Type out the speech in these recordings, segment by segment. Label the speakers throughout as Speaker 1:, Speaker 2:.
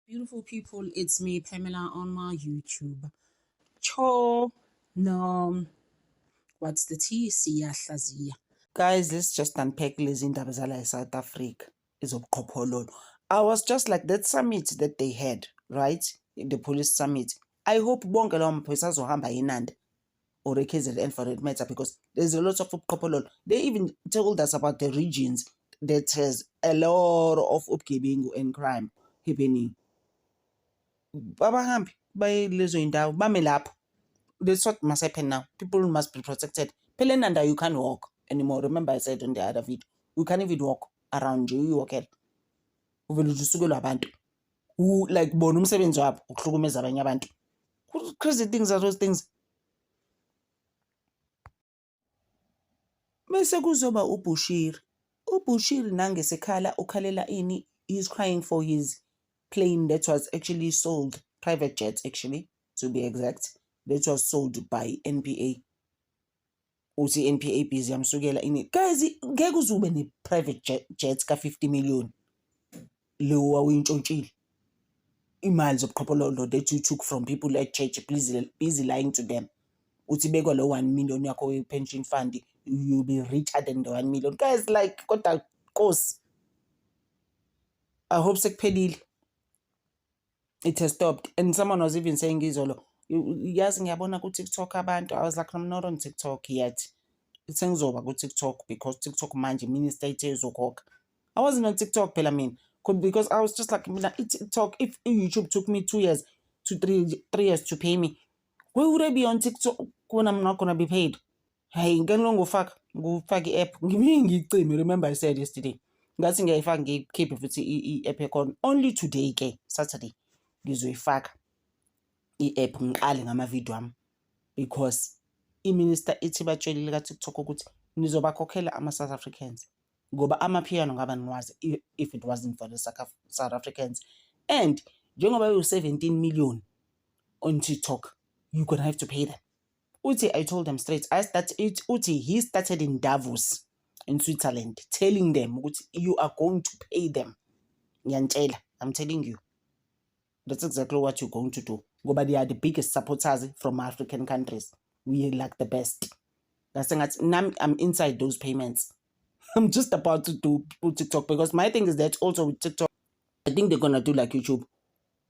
Speaker 1: Beautiful people, it's me, Pamela, on my YouTube. Cho, no, what's the tea? Siyahlaziya.
Speaker 2: Guys, let's just unpack lezi ndaba zala e-South Africa ezobuqhophololo. I was just like, that summit that they had, right? The police summit. I hope bonke lawo maphoyisa azohamba eNanda or e-KZN for that matter, because there's a lot of ubuqhophololo. They even told us about the regions that has a lot of ubugebengu and crime happening. Abahambi baye kulezo y'ndawo, bame lapho. That's what must happen now. People must be protected. Phela eNanda you can't walk anymore. Remember I said on the other video, you can't even walk around nje, uyiwalkela. Uvele nje usukelwe abantu who like bona umsebenzi wabo ukuhlukumeza abanye abantu. Crazy things are those things. Bese kuzoba uBushiri. UBushiri nangesekhala ukhalela ini? He's crying for his plane that was actually sold, private jet actually, to be exact, that was sold by NPA. Uthi NPA busy yamsukela ini. Guys, ngeke uze ube ne-private jet ka-50 million lo wawuyintshontshile. Imali zobuqhophololo that you took from people at church, busy, busy lying to them. Uthi bekwa lo 1 million yakho we-pension fund, you'll be richer than the 1 million. Guys, like, kodwa Nkosi, I hope sekuphelile. It has stopped. And someone was even saying izolo, yazi ngiyabona ku-TikTok abantu. I was like, I'm not on TikTok yet. Sengizoba ku-TikTok because TikTok manje minister ithe izokhokha. I wasn't on TikTok phela mina. Because I was just like, mina TikTok, if YouTube took me 2 years to 3 years to pay me, why would I be on TikTok when I'm not gonna be paid? Hey, ngeke ngifaka ngifake i-app ngibuye ngiyicime. Remember I said yesterday, ngathi ngiyayifaka ngiyikhiphe futhi i-app yakhona. Only today ke, Saturday, ngizoyifaka i-app ngiqale ngamavidiyo ami, because i-minister ithi batshelile ka-TikTok ukuthi nizobakhokhela ama-South Africans ngoba amapiano ngaba niwazi if it wasn't for the South Africans. And njengoba bewu-17 million on TikTok, you're gonna have to pay them. Uthi I told them straight. I start it, uthi he started in Davos in Switzerland telling them ukuthi you are going to pay them. Ngiyantshela, I'm telling you. That's exactly what you're going to do. Ngoba they are the biggest supporters from African countries. We are like the best. Ngase ngathi nami I'm inside those payments. I'm just about to do TikTok because my thing is that also with TikTok, I think they're gonna do like YouTube,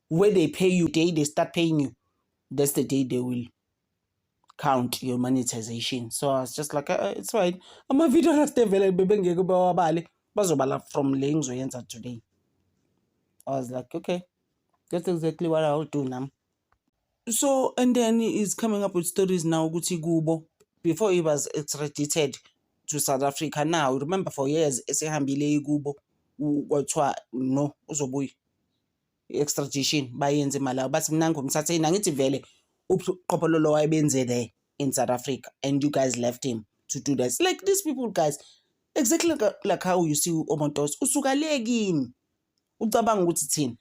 Speaker 2: where they pay you, day they start paying you, that's the day they will count your monetization. So I was just like, it's fine. Ama-video last vele bebengeke bawabale, bazobala from le ngizoyenza today. I was like, okay, that's exactly what I'll do now. So, and then he's coming up with stories now ukuthi kubo before he was extradited to South Africa. Now, remember for years esehambile kubo, kwathiwa no, uzobuya. I-extradition bayenze eMalawi, bathi mina ngomthatheni angithi vele ubuqhophololo wayebenze there in South Africa and you guys left him to do this. Like these people, guys, exactly like how you see uOmotoso usuka le kini ucabanga ukuthi thina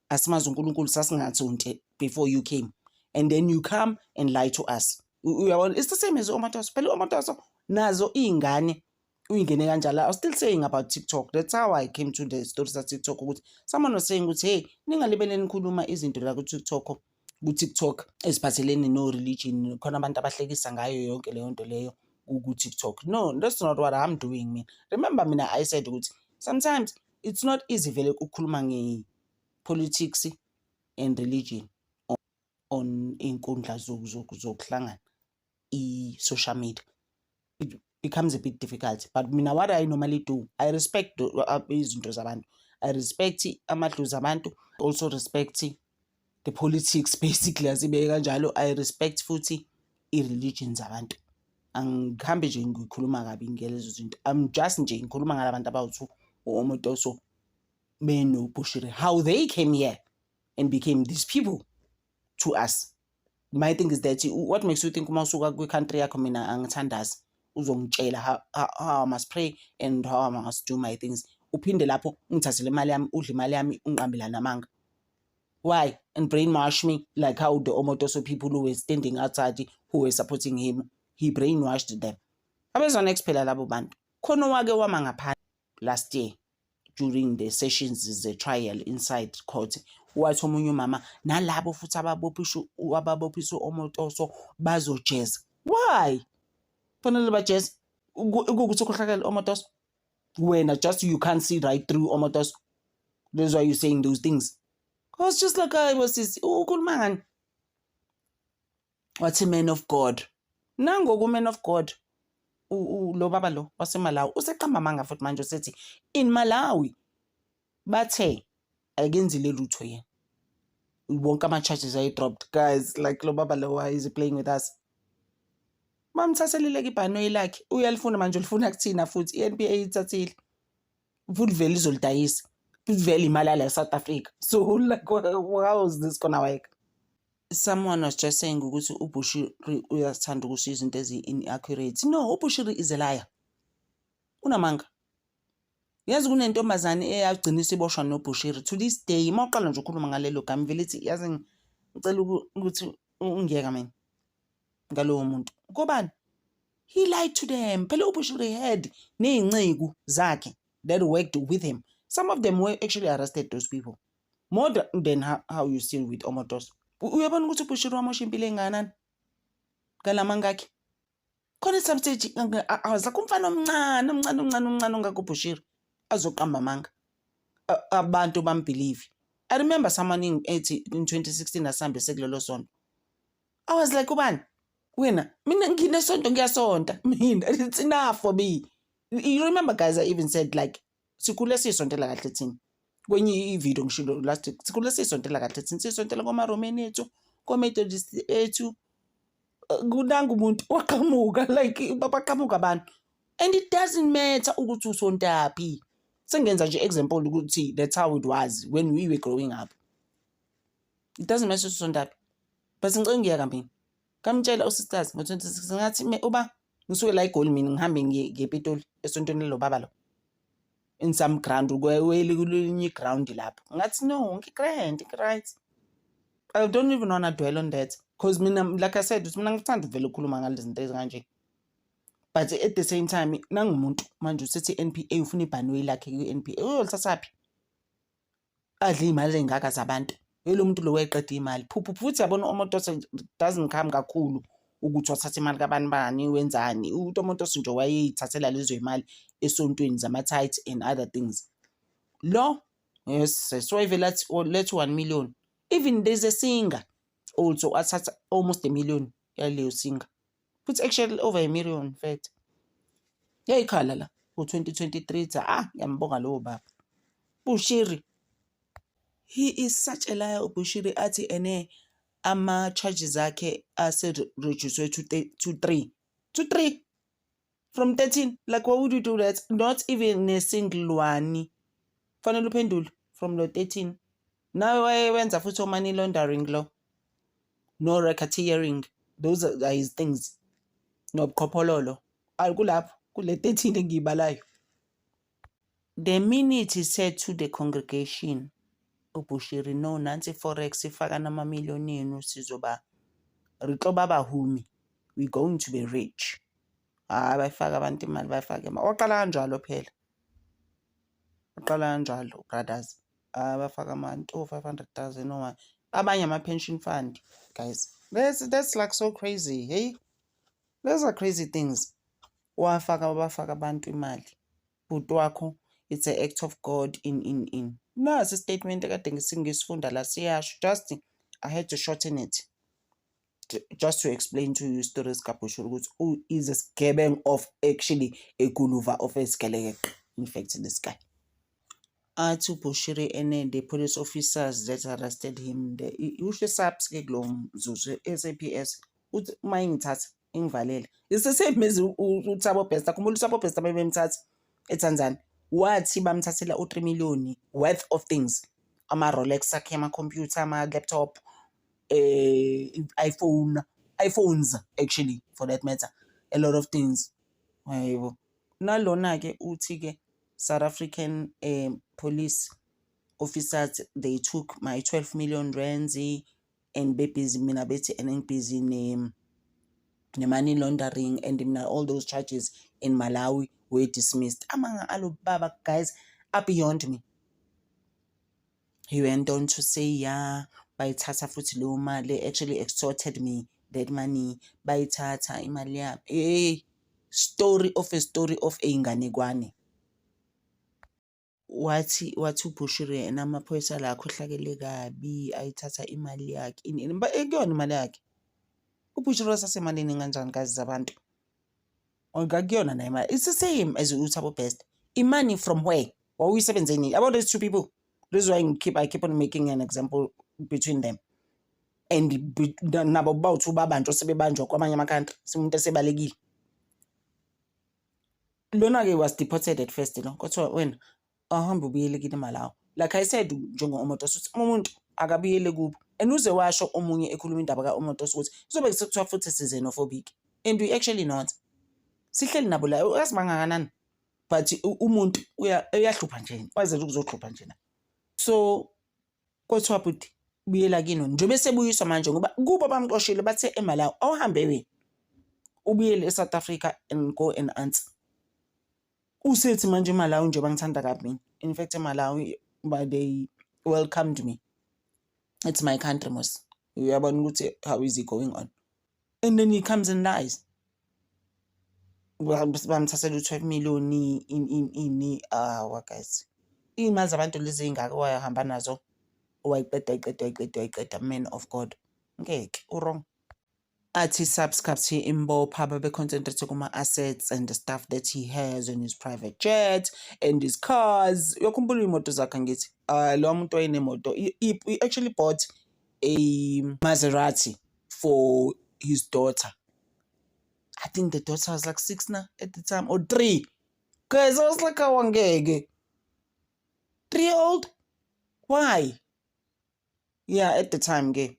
Speaker 2: asimazi uNkulunkulu sasingathunte before you came, and then you come and lie to us. Uyabona, it's the same as uOmotoso phela. UOmotoso nazo iy'ngane uyingene kanjalo. I was still saying about TikTok, that's how I came to the stories at TikTok, ukuthi someone was saying ukuthi hey, ningalibele nikhuluma izinto la ku-TikTok eziphathelene no-religion, khona abantu abahlekisa ngayo yonke leyo nto leyo ku-TikTok. No, that's not what I'm doing mina. Remember mina I said ukuthi sometimes it's not easy vele ukukhuluma nge-politics and religion on iy'nkundla zokuhlangana, i-social media. It becomes a bit difficult, but mina what I normally do, I respect izinto zabantu, I respect amadlozi abantu, also respect the politics, basically asibeke kanjalo. I respect futhi i-religion zabantu. Angihambi nje ngikhuluma kabi ngalezo zinto. I'm just nje ngikhuluma ngalabantu abawu-two, u-Omotoso benoBushiri, how they came here and became these people to us. My thing is that what makes you think uma usuka kwi-country yakho, mina angithandazi, uzongitshela how I must pray and how I must do my things, uphinde lapho ungithathele imali yami, udle imali yami, ungiqambela namanga? Why? And brainwash me like how the Omotoso people who were standing outside, who were supporting him, he brainwashed them. Abezwa next phela labo bantu. Khona owake wama ngaphandle last year during the sessions ze-trial inside court. Wathi omunye umama, nalabo futhi ababophisa u-Omotoso bazojeza. Why? Kufanele bajeze? Kuwukuthi ukhohlakele Omotoso? Wena just you can't see right through Omotoso. That's why you're saying those things. I was just like, hayi bo sisi, ukhuluma ngani? Wathi man of God. Nangoku man of God, lo baba lo waseMalawi useqamba amanga futhi manje, usethi in Malawi bathe akenzile lutho yena. Wonke ama-charges ayi-dropped. Guys, like, lo baba lo, why is he playing with us? Bamthathelile-ke ibhanoyi lakhe, uyalifuna manje, ulifuna kuthina futhi, i-NPA ithathile. Futhi vele izolidayisa. Futhi vele imali yala e-South Africa. So like, how is this gonna work? Someone was just saying ukuthi uBushiri uyathanda ukusho izinto ezi-inaccurate. No, uBushiri is a liar. Unamanga. Yazi kunentombazane eyagcina isiboshwa noBushiri. To this day, uma uqala nje ukhuluma ngalelo gama, vele ithi, yazi ngicela ukuthi ungiyeka mina ngalowo muntu. Kobani? He lied to them. Phela uBushiri had ney'nceku zakhe that worked with him. Some of them were actually arrested, those people. More than how you see with Omotoso. Uyabona ukuthi uBushiri wamosha impilo engakanani ngalamanga akhe. Khona at some stage I was like, umfana omncane omncane omncane omncane ongaka uBushiri azoqamba amanga. Abantu bam-believe. I remember someone ethi in 2016 asambe sekulelo sonto. I was like, ubani? Wena, mina nginesonto, ngiyasonta. Mina, it's enough for me. You remember, guys, I even said, like, sikhule siyisontela kahle thina. Kwenye i-video ngishilo last week, sikhule siyisontela kahle thina, siyisontela komaRomeni ethu, ko-Methodist ethu. Kunanga umuntu waqhamuka, like, baqhamuka abantu. And it doesn't matter ukuthi usontaphi. Sengenza nje example ukuthi that's how it was when we were growing up. It doesn't matter ukuthi usontaphi. But ngicela ngiyeka mina. Ngamtshela usisters ngo-2016, ngathi uba ngisuke la eGoli mina ngihambe ngiye ePitoli esontweni lo baba lo. In some ground, kwelinye ground lapho. Ngathi no, ngi-grand, ngi-right. I don't even wanna dwell on that. Because mina, like I said, ukuthi mina ngithanda vele ukukhuluma ngalezi zinto ezikanje. But at the same time, nangumuntu manje usethi i-NPA ufuna ibhanoyi lakhe kwi-NPA. Uyolithathaphi? Adle iy'mali ey'ngaka zabantu. Lo muntu lo wayeqeda imali. Phuphu futhi yabona, uOmotoso doesn't come kakhulu ukuthi wathatha imali kabani bani wenzani. UOmotoso nje wayeyithathela lezo y'mali esontweni zama-tithe and other things. Lo, yes, so wayevele athi let's 1 million. Even there's a singer also athatha almost a million yaleyo singer. Futhi actually over a million, in fact. Yayikhala la ngo-2023 ithi, ah, ngiyambonga lowo baba. Bushiri. He is such a liar uBushiri, athi ene ama-charges akhe ase-reduce to three. To three. From 13. Like, why would you do that? Not even a single one. Fanele uphendule from lo 13. Nawe wayewenza futhi o-money laundering lo. No racketeering. Those are his things. Nobuqhophololo. Akulapho kule 13 engiyibalayo. The minute he said to the congregation, uBushiri, no, nansi forex, ifaka namamiliyoni enu, sizoba re tlo ba bahumi. We going to be rich. Hayi, bayifaka abantu imali, bayifaka imali. Waqala kanjalo phela. Waqala kanjalo, brothers. Hayi, bafaka abantu oh 500,000 oh abanye ama-pension fund, guys. That's like so crazy, hey? Those are crazy things. Wafaka, bafaka abantu imali. Bhuti wakho, it's an act of God in. Nasi statement ekade ngisifunda la siyasho, just I had to shorten it just to explain to you stories kaBushiri ukuthi is a sigebengu of actually a guluva of a sigelekeqe. In fact, this guy. Athi uBushiri ene the police officers that arrested him, the usho SAPS ke kulowo mzuzu, SAPS, uthi uma ingithatha ingivalele. It's the same as uThabo Bester. Khumbula uThabo Bester bebemthatha eTanzania. Wathi bamthathela u-3 million worth of things. Ama-Rolex akhe, ama-computer, ama-laptop, iPhone, iPhones actually for that matter. A lot of things. Yebo. Nalona-ke uthi-ke South African police officers, they took my 12 million rands and be-busy mina bethi and ngi-busy ne-money laundering and mina all those charges in Malawi were dismissed. Amanga alo baba, guys, are beyond me. He went on to say, yeah, bayithatha futhi leyo mali, actually extorted me that money, bayithatha imali yami. Hey, story of a story of a inganekwane. Wathi uBushiri yena amaphoyisa la akhohlakele kabi, ayithatha imali yakhe ini ini, ekuyona imali yakhe. UBushiri wasesemalini kanjani guys zabantu? Akuyona nayo imali. It's the same as uThabo Best. Imali from where? Wawuyisebenzeni? Yabo these two people. This is why I keep on making an example between them. And nabo bawu-two babanjwa, sebebanjwa kwamanye ama-country, umuntu esebalekile. Lona-ke was deported at first lo, kwathiwa wena awuhambe ubuyele kini eMalawi. Like I said, njengo-Omotoso ukuthi umuntu akabuyele kubo. And uze washo omunye ekhuluma indaba ka-Omotoso ukuthi kuzobe sekuthiwa futhi si-xenophobic. And we actually not. Sihleli nabo la, uyazi bangakanani? But umuntu uyahlupha nje, wazela ukuzohlupha nje la. So kwathiwa bhuti buyela kini, njengoba esebuyiswa manje ngoba kubo bamxoshile, bathe eMalawi awuhambe wena ubuyele e-South Africa and go and answer. Usethi manje eMalawi nje bangithanda kabi mina. In fact, eMalawi they welcomed me. It's my country mos. Uyabona ukuthi how is he going on? And then he comes and lies. Bamthathela u-12 million in ini, awa guys. Iy'mali zabantu lezi ey'ngaka wahamba nazo, wayiqeda, wayiqeda, wayiqeda, wayiqeda, man of God. Ngeke, u-wrong. Athi SAPS imbopha, babe-concentrate kuma-assets and the stuff that he has and his private jet and his cars. Uyakhumbula iy'moto zakhe angithi? Lo muntu wayenemoto. He actually bought a Maserati for his daughter. I think the daughter was like 6 now at the time, or 3. Guys, I was like, awangeke. 3-year-old? Why? Yeah, at the time, ke.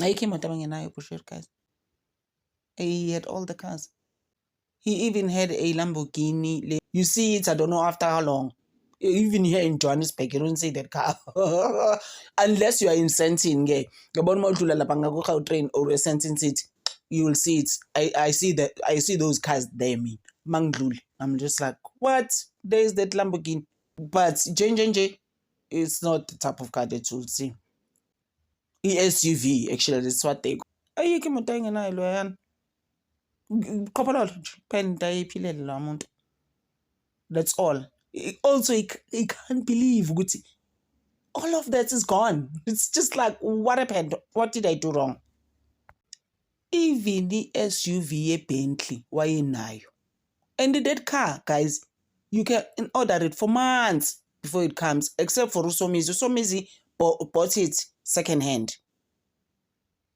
Speaker 2: Ayikho imoto abangenayo Bushiri, guys. He had all the cars. He even had a Lamborghini. You see it, I don't know after how long. Even here in Johannesburg, you don't see that car. Unless you are in Sandton, ke. Uyabona uma udlula lapha ngako-Gautrain or eSandton City, you will see it. I see those cars there, me. Mangidlule. I'm just like, what? There's that Lamborghini. But nje nje, it's not the type of car that you'll see. I-SUV, actually, that's what they. Ayikho imoto engenayo loyana. Qhophololo nje, kuphela into ayeyiphilele lo muntu. That's all. Also, he can't believe ukuthi all of that is gone. It's just like, what happened? What did I do wrong? Even the SUV ye-Bentley wayenayo. And that car, guys, you can order it for months before it comes, except for uSomizi. USomizi bought it second hand.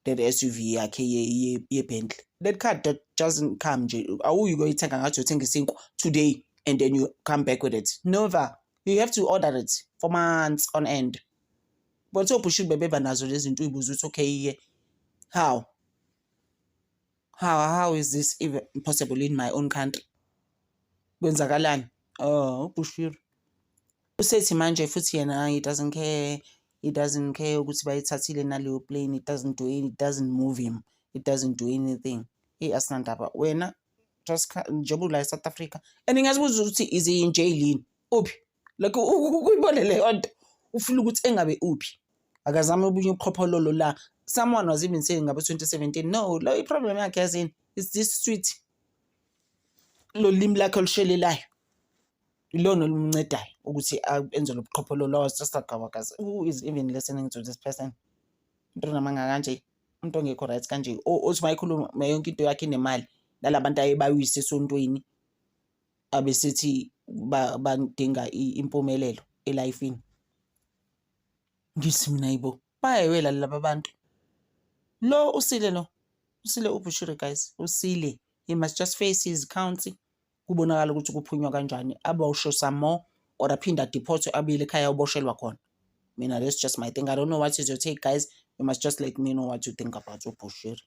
Speaker 2: That SUV yakhe ye-Bentley. That car that doesn't come nje. Awuyi kuyoyithenga ngathi uyothenga isinkwa today and then you come back with it. Never. You have to order it for months on end. But oBushiri bebeba nazo lezi zinto, uyibuza ukuthi okay, how? How is this even possible in my own country? Kwenzakalani? Oh, uBushiri. Usethi manje futhi yena he doesn't care. He doesn't care ukuthi bayithathile naleyo plane. It doesn't do it doesn't move him. It doesn't do anything. Hey, asinandaba. Wena just njengoba ula e-South Africa. And ngiyazibuza ukuthi is he in jail yini? Uphi? Like ukuyibone leyo nto. Ufila ukuthi engabe uphi? Akazame obunye ubuqhophololo la. Someone was even saying ngabo 2017, no, lo i-problem yakhe yazini, it's this sweet. Lo limi lakhe olushelelayo. Ilona olumncedayo ukuthi enze lo buqhophololo. I was just like, guys, who is even listening to this person? Umuntu onamanga kanje, umuntu ongekho right kanje. Othi mayekhuluma yonke into yakhe inemali. Nalabantu ayebayise esontweni abesithi badinga impumelelo e-life-ini. Ngithi mina yibo, bayayewela laba bantu. Lo usile lo. Usile uBushiri, guys. Usile. He must just face his county. Kubonakala ukuthi kuphunywa kanjani. Aboshwe some more or aphinde a-deport-we abuyele ekhaya uboshelwa khona. Mina, that's just my thing. I don't know what is your take, guys. You must just let me know what you think about uBushiri.